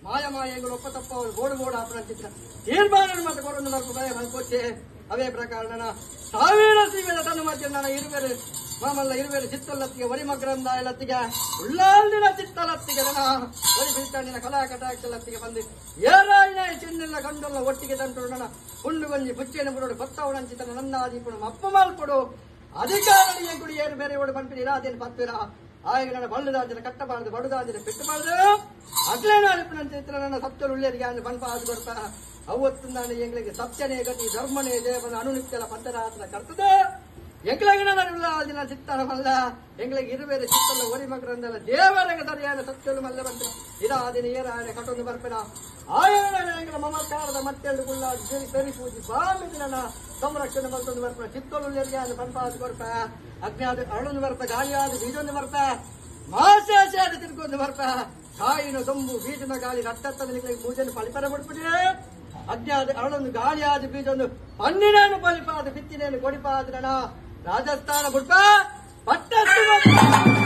ಮಾಯ ಮಾಯಗಳು ಒಪ್ಪ ತಪ್ಪವರು ಗೋಡು ಗೋಡು ಆಪನ ಚಿತ್ರ ತೀರ್ಮಾನ ಮತ್ತು ಕೊರೊಂದು ಮಲ್ಪ ಭಯ ಮಲ್ಪೊಚ್ಚೆ ಅವೇ ಪ್ರಕಾರ ನನ್ನ ಸಾವಿರ ಸೀಮೆದ ತನ್ನ ಮಧ್ಯೆ ನನ್ನ ಇರುವೆರು ಮಾಮಲ್ಲ ಇರುವೆರು ಚಿತ್ತಲ್ಲತ್ತಿಗೆ ಒರಿ ಮಗ್ರಂದಾಯಲತ್ತಿಗೆ ಉಳ್ಳಾಲ್ದಿನ ಚಿತ್ತಲತ್ತಿಗೆ ನನ್ನ ಒರಿ ಬಿಳ್ತಾಣಿನ ಕಲಾ ಕಟಾಕ್ಷಲತ್ತಿಗೆ ಬಂದು ಏರಾಯಿನ ಚಿನ್ನೆಲ್ಲ ಕಂಡೊಲ್ಲ ಒಟ್ಟಿಗೆ ತಂಟು ನನ್ನ ಹುಂಡು ಬಂಜಿ ಬುಚ್ಚೇನ ಬುರೋಡು ಬತ್ತವಣಂಚಿತನ ನಂದಾದೀಪುಡು ಮಪ್ಪ ಮಾಲ್ಪಡು ಅಧಿಕಾರಣಿಗೆ ಗುಡಿ ಏರು ಬೇರೆ ಓಡು ಪಂಪಿನ ಇರಾದೇನು ಪತ್ವಿರ ಆಗ ನನ್ನ ಬಳ್ಳುದಾಂಜಿನ ಕಟ್ಟಬಾರದು ಬಡುದಾಂಜಿನ ಪೆಟ್ಟಬಾರದು ಅಗ್ಲೇನ ಅನುಪಿನ ಚಿತ್ರ ನನ್ನ ಸತ್ಯರು ಉಳ್ಳೇರಿಗೆ ಅಂದ್ರೆ ಪಂಪ ಅದು ಕೊಡ್ತ ಅವತ್ತು ಎಂಗಳಿಗೆ ಸತ್ಯನೇ ಗತಿ ಧರ್ಮನೇ ದೇವನ ಅನುನಿತ್ಯಲ ಪಂಚರಾತ್ರ ಕರ್ತದೆ ಎಂಗಳಿಗೆ ನನ್ನ ದಿನ ಚಿತ್ತನಮಲ್ಲ ಎಂಗಳಿಗೆ ಇರುವೇರೆ ಚಿತ್ತಲ್ಲ ಒರಿ ಮಗರಂದಲ್ಲ ದೇವರಿಗೆ ಸರಿಯಾದ ಸತ್ಯಲು ಮಲ್ಲ ಬಂತ ಇದಾದಿನ ಏರಾಯಣ ಕಟೊಂದು ಬರ್ಪೆನ ಆಯನ ಎಂಗಳ ಮಮಕಾರದ ಮತ್ತೆರಡು ಕುಳ್ಳ ಸರಿ ಪೂಜಿ ಬಾಮಿದ ನನ್ನ ಸಂರಕ್ಷಣೆ ಮತ್ತೊಂದು ಬರ್ಪಣ ಚಿತ್ತೊಳ್ಳುಳ್ಳೆರಿಗೆ ಅಂದ್ರೆ ಪಂಪ ಅದು ಕೊರ್ಪ ಅಗ್ನಿ ಅರಳೊಂದು ಬರ್ಪ ಗಾಳಿಯಾದ ಬೀಜೊಂದು ಬರ್ಪ ಮಾಸೇಶಾದ ತಿರ್ಗೊಂದು ಬರ್ಪ ಕಾಯಿನ ದೊಂಬು ಬೀಜನ ಗಾಳಿ ರಟ್ಟತ್ತದ ನಿಗಳಿಗೆ ಪೂಜೆಯನ್ನು ಫಲಿಪರ ಬಿಡ್ಬಿಟ್ರೆ ಅಜ್ಞಾದ ಅರಳೊಂದು ಗಾಳಿಯಾದ ಬೀಜೊಂದು ಪನ್ನಿನೇನು ಫಲಿಪಾದ ಬಿತ್ತಿನೇನು ಕೊಡಿಪಾದ ನಣ ರಾಜಸ್ಥಾನ ಬುಡ್ಪ ಪಟ್ಟಷ್ಟು.